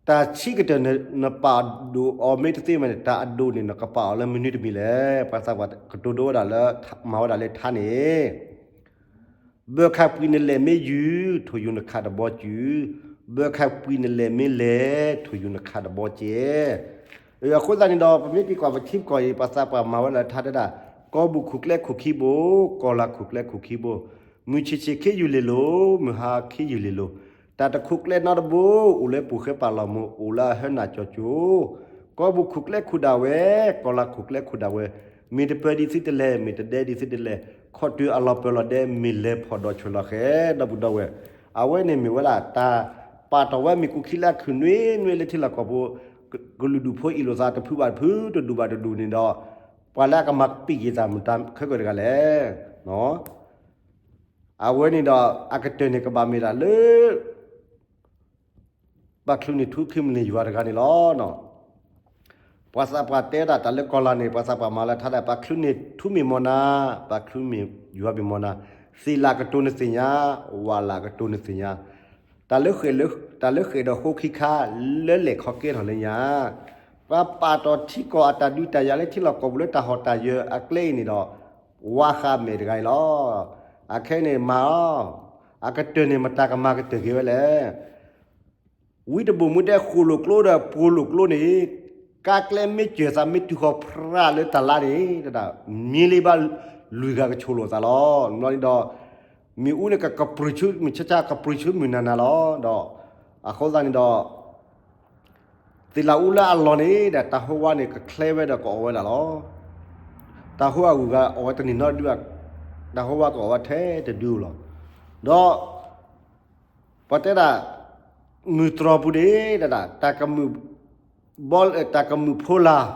တၢ်ဆံးကတၢၢ်န့ၣ် နပာ်ဒိၣ်အီၤမ့ၢ်တသ့မးန့ၣ် တၢ်အဒိၣ်န့ၣ် နကပာ်အီၤလၢမနုၤတမံၤလဲၣ်. ပှၤသးပှၢ်ကတိၤဒိဝဲဒၣ်လၢ မၤဝဲဒၣ်လၢထါန့ၣ် ဘၢခးပှံာ်နလဲၣ်မ့ၢ်ယုၢ်, ထိၣ်ယူၤနခးတဘီစုၤ, ဘၢခးပှံာ်နလဲၣ်မ့ၢ်လဲၣ်, ထိၣ်ယူၤနခးတဘီကဲး. အဃိသတးန့ၣ်ဒီး ပမ့ၢ်က့ၤကွၢ်ပထံပကီၢ်အံၤ ပှၤသးပှၢ်မၤဝဲဒၣ်လၢထါတဲဒၣ်, ကီၢ်ဘူၣ်ခိၣ်ကျဲခိၣ်ခံဘိ, ကီၢ်လၤခိၣ်ကျဲခိၣ်ခံဘိ, မုၢ်ဆ့ၣ်ဆ့ၣ်ခ့ယုၢ်လ့ၤလိၤ, မုၢ်ဟါခ့ယုၢ်လ့ၤလိၤ, တၢ်တခိၣ်ကျဲနီတဘိ, အိၣ်လၢပူၤဃဲပာ်လီၤမူ, အိၣ်လၢအဟၢနၢ်ကၠီၤကၠိၤ ကီၢ်ဘူၣ်ခိၣ်ကျဲခိၣ်ဒၣ်ဝဲ, ကီၢ်လၤခိၣ်ကျဲခိၣ်ဒၣ်ဝဲ, မ့ၢ်တပၢၤဒံးသုတလဲၣ်, မ့ၢ်တဒဲဒံးသုတလဲၣ်, ခီၣ်တုၤအလီၤပၢၤလီၤဒဲ မ့ၢ်လဲၤဖီၣ်ဒီးဆှၢလီၤဃဲ ဒီပုၢ်ဒီဝဲၢ်. အဝဲန့ၣ်မ့ၢ်ဝဲဒၣ် တၢ်ပာ်တီၢ်ဝဲမ့ၢ်ကူခံလၢအခုၣ်နွံနွံလၢထံလီၢ်ကီၢ်ပူၤ, ကလုာ်ဒူၣ်ဖိအ့ၣ်လိာ်သးတဖုဘၣ်တဖု, တဒူၣ်ဘၣ်တဒူၣ်န့ၣ်ဒီး, ပှၤလၢအကမၤပံာ်က့ၤတၢ်မတၤခဲကၢၢ်တဂၤလဲၣ်. အဝဲန့ၣ်ဒီး အကတၢၢ်န့ၣ်ကဘၣ်မ့ၢ်ဒၣ်လၢ ပှၤချုးန့ၢ်ထူခံမုၢ်လ့ၣ်ယွၤတဂၤန့ၣ်လီၤ. ပှၤသးပှၢ်တဲဒၣ်တၢ်လၢကီၢ်လၤန့ၣ် ပှၤသးပှၢ်မၤလၢထါဒၣ် ပှၤချုးန့ၢ်ထူမ့ၢ်မီၢ်နၤ, ပှၤချုးန့ၢ်ယွၤမ့ၢ်မီၢ်နၤ, သ့ၣ်လၣ်ကတိၤနသ့ၣ်ညါ, ဝၣ်လၣ်ကတိၤနသ့ၣ်ညါ, တၢ်လၢဃဲၣ်ဒီးဃိခံခါ လၢလဲၤခီကဲထီၣ်လၢညါ, ပှၤပာ်တီၢ်ထံကီၢ်အတၢ်ဒုးတၢ်ယၤလၢထံလီၢ်ကီၢ်ပူၤလၢတၢ်ဟီၣ်တၢ်ယၢၤအကျဲအံၤန့ၣ်ဒီး, ဝါဃးမဲာ်တဂၤအံၤလီၤ. အခဲအံၤန့ၣ်မၤအီၤ, အကတၢၢ်န့ၣ်မတၤကမၤကတၢၢ်က့ၤဝဲလဲၣ်. ဝံတဘိၣ်မူဒဲဃိၣ်လိာ်ကျိဒီးပှိၤလိာ်ကျိန့ၣ်, ကါကျဲမ့ၢ်စၢၤသးမ့ၢ်တုၤဃီၤဖြးလၢတၢ်လါန့ၣ်, တဒၣ်မ့ၢ်လံဘၣ်, လွံၢ်ဂၤကဆိၣ်လိာ်သးလီၤ. ဘျီန့ၣ်ဒီး မ့ၣ်အူန့ၣ် ကပြံၤဆူမုၢ်ဆါဆါ ကပြံၤဆူမုၢ်နၤနၤလီၤ. ဒီးအဃိသတးန့ၣ်ဒီး သ့ၣ်လၣ်အူလၢအလီၢ်န့ၣ်ဒီး တၢ်ဟိဝါန့ၣ် ကချ့ဝဲဒီး ကအီၣ်ဝဲဒၣ်လီၤ. တၢ်ဟိဝါအဂုၤအဂၤအီၣ်ဝဲတန့ၢ်နီတဒုဘၣ်, တၢ်ဟိဝါကအီၣ်ဝဲထဲတဒုလီၤ. ဒီး ပှၤတဲဒၣ် မုၢ်တြီၤပူၤန့ၣ်ဒၣ် တၢ်ကမုာ်ဖိလၢ်,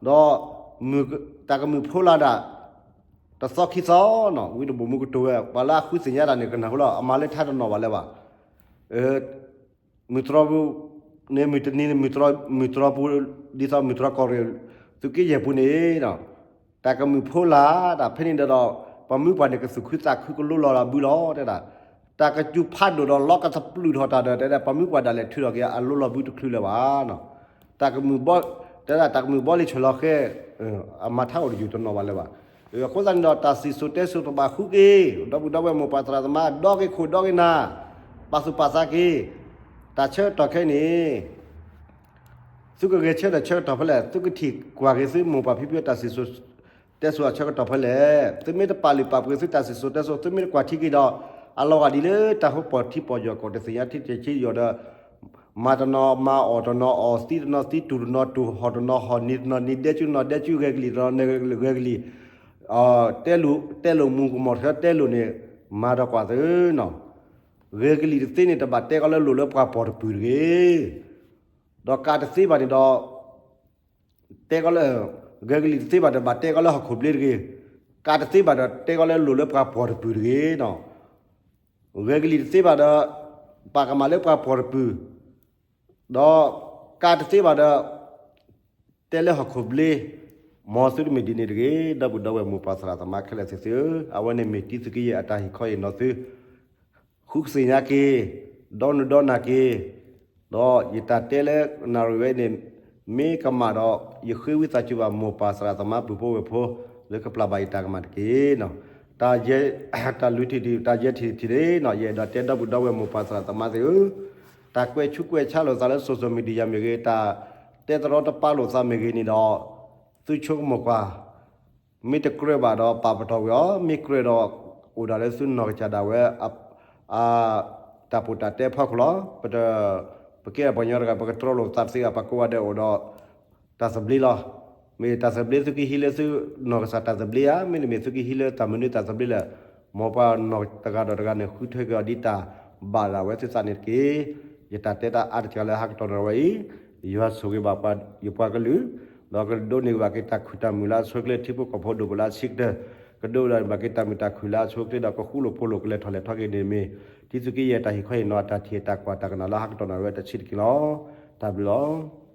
ဒီး တၢ်ကမုာ်ဖိလၢ်ဒၣ် တသီခံသီနီၤ, ဝံတဘိၣ်မူကတိၤဝဲ ပှၤလၢအဃုသ့ၣ်ညါတၢ်န့ၣ် ကနၢ်ဟူလီၤ, အမၤလၢထါတနီၤဘၣ်လၢၤဘၣ်. မုၢ်တြီၤပူၤန့ၣ် မုၢ်တနံၤန့ၣ် မုၢ်တြီၤပူၤ ဒ်သိးမုၢ်တြီၤကီၢ်ရ့ၣ် သုးက့ယဲၢ်ပူၤန့ၣ် တၢ်ကမုာ်ဖိလၢ်ဒၣ် ဖဲန့ၣ်ဒီး ပှၤမုၢ်ပှၢ်န့ၣ် ကသူၣ်ခုသးခု ကလိလီၤလၢဘုလီၤ တဲဒၣ်. တၢ်ကစူၤဖးဒိၣ်ဒီး လီကသပျုၢ်ထီၣ်တၢ်ဒီး တဲဒၣ် ပှၤမုၢ်ပှၢ်ဒၣ်လဲာ်ထုးထီၣ်က့ၤ အလိလီၤဘုတချုးလၢၤဘၣ်. တၢ်ကမုာ်ဘီ, တဲဒၣ် တၢ်ကမုာ်ဘီလံၤဆၢလီၤဃဲ, အမၤထါအိၣ်တယုၢ်တနီၤဘၣ်လၢၤဘၣ်. အဃိသတးန့ၣ်ဒီး တၢ်စံၣ်စိၤတဲစိၤတဘၣ်ဃုက့ၤ, ဒီပုၢ်ဒီဝဲၢ်မိၢ်ပၢ်သရၣ်သမါ ဒီက့ၤခိၣ်ဒီက့ၤနၢ်, ပာ်သူၣ်ပာ်သးက့ၤ, တၢ်ဆၢကတီၢ်ခဲအံၤန့ၣ် သုကဂဲၤဆၢထၢၣ်ဆၢကတီၢ်ဖဲလဲၣ်, သုကထံၣ်ကွၢ်က့ၤသုမိၢ်ပၢ်ဖံဖုတၢ်စံၣ်စိၤတဲစိၤအဆၢကတီၢ်ဖဲလဲၣ်, သုမ့ၢ်တပာ်လုၢ်ပာ်ပှ့ၤသုတၢ်စံၣ်စိၤတဲစိၤ သုမ့ၢ်တကွၢ်ထံက့ၤဒီး အလီၤဂာ်ဒ်လၢတၢ်ဟိပီၢ်ထံပီၢ်ယီၢ် ကီၢ်တသ့ၣ်ညါထံတဆံယီၢ်ဒီး မၤတနီၤမၤအီၣ်တနီၤအီၣ် သံတနီၤသံ တူၢ်တနီၤတူၢ် ဟီၣ်တနီၤဟီၣ် နံၤတနီၤနံၤ ဒဲကၠူတနီၤဒဲကၠူ ဂဲၤကလံၣ်တနီၤဂဲၤကလံၣ် တဲလိာ်မူကမီၤထၢတဲလိာ်န့ၣ် မၤဒီးကွၢ်သုနီၤ. ဂဲၤကလံၣ်တသ့န့ၣ် တဘၣ်တဲကီးလၢလိၣ်လၢပှၤပီၢ်တပုၢ်တဂ့ၤ, ဒီးကးတသ့ဘၣ်န့ၣ်ဒီး တဲကီးလၢ ဂဲၤကလံၣ်တသ့ဘၣ်ဒီး ဘၣ်တဲကီးလၢဟီၣ်ခိၣ်ဘျ့တဂ့ၤ, ကးတသ့ဘၣ်ဒီး တဲကီးလၢလိၣ်လၢပှၤပီၢ်တပုၢ်တဂ့ၤနီၤ. ဂဲၤကလံၣ်တသ့ဘၣ်ဒီး ပာ်ကမၣ်လၢပှၤပီၢ်တပုၢ်, ဒီးကးတသ့ဘၣ်ဒီး တဲလၢဟီၣ်ခိၣ်ဘျ့, မ်သုတမ့ၢ်ဒ်န့ၣ်တဂ့ၤ, ဒီပုၢ်ဒီဝဲၢ်မိၢ်ပၢ်သရၣ်သမါခဲလၢာ်သ့ၣ်သုဧၢ, အဝဲန့ၣ်မ့ၢ်တံသုးက့ယဲၢ်အတၢ်ဟ့ၣ်ခီဟ့ၣ်နီၤသု ဃုကသ့ၣ်ညါက့ၤ, ဒီနုာ်ဒီနၢ်က့ၤ, ဒီးယတၢ်တဲလၢနၣ်ရံၣ်ဝဲန့ၣ် မ့ၢ်ကမၣ်ဒီး ယဃ့ဝံသးစူၤဘၣ်မိၢ်ပၢ်သရၣ်သမါပုၢ်ဖိဝဲၢ်ဖိ လၢကပျၢ်ဘၣ်ယတၢ်ကမၣ်တက့ၢ်နီၤ. တၢ်ယဲ, တၢ်လုၢ်ထံၣ်ဒံး တၢ်ယဲထံၣ်ထံၣ်န့ၣ်နီၤ ယအဲၣ်ဒိးတဲဒီပုၢ်ဒီဝဲၢ်မိၢ်ပၢ်သရၣ်သမါသ့ၣ်ဧၢ, တၢ်ကွဲးဆူးကွဲးဆါလိာ်သးလၢ social media မ့ၢ်ဂ့ၤ, တၢ်တဲတရီတပါလိာ်သးမ့ၢ်ဂ့ၤန့ၣ်ဒီး သုဆိကမိၣ်ကွၢ် မ့ၢ်တကြၢးဘၣ်ဒီးပာ်ပတီၢ်ကွံာ်အီၤ, မ့ၢ်ကြၢးဒီး အိၣ်ဒၣ်လၢသုနီၢ်ကစၢ်ဒၣ်ဝဲ အတၢ်ပီးတၢ်တဲဖီခိၣ်လီၤ. ပတ, ပကဲပှၤကညီတဂၤ ပကတြီလိာ်သးတသ့ဘၣ်, ပှၤကိးဂၤဒဲးအိၣ်ဒီး တၢ်သဘျ့လီၤ. မ့ၢ်တၢ်သဘျ့သုကဟံးလၢသုနီၢ်ကစၢ်တၢ်သဘျ့ဧါ, မ့တမ့ၢ်သုကဟံးလၢတၢ်မနုၤတၢ်သဘျ့လဲၣ်. မ်ပှၤနီၢ်တဂၤဒီးတဂၤန့ၣ် ဃုထၢက့ၤအီၤဒ်တၢ်ဘၣ်ဒၣ်ဝဲသုသးန့ၣ်တက့ၢ်. ယတၢ်တဲတၢ်အါတက့ၢ်လၢဟးကတီၢ်နၣ်ရံၣ်ဝဲအံၤ, ယွၤဆိၣ်ဂ့ၤဘၣ်ပှၤ, ယပှၤကလုာ်, ဒီးကဒိးန့ၢ်ဘၣ်က့ၤတၢ်ခုၣ်တၢ်မုာ်လၢအဆိအချ့ ထံဖိကီၢ်ဖိဒိၣ်ပလၢအဆံးကတၢၢ်, ကဒိးန့ၢ်ဘၣ်က့ၤတၢ်မုာ်တၢ်ခုၣ်လၢအဆိအချ့ဒီး ကဃူလိာ်ဖိးလိာ်ကလဲၤထီၣ်လဲၤထီက့ၤန့ၣ်မ့ၢ် တံသုးက့ယဲၢ်တၢ်ဟ့ၣ်ခီဟ့ၣ်နီၤအတၢ်ထံၣ်တၢ်ကွၢ်တၢ်ကနၣ်လၢဟးကတီၢ်နၣ်ရံၣ်ဝဲတဆံးတက့ၢ်လီၤ. တၢ်ဘျုးလီၤ.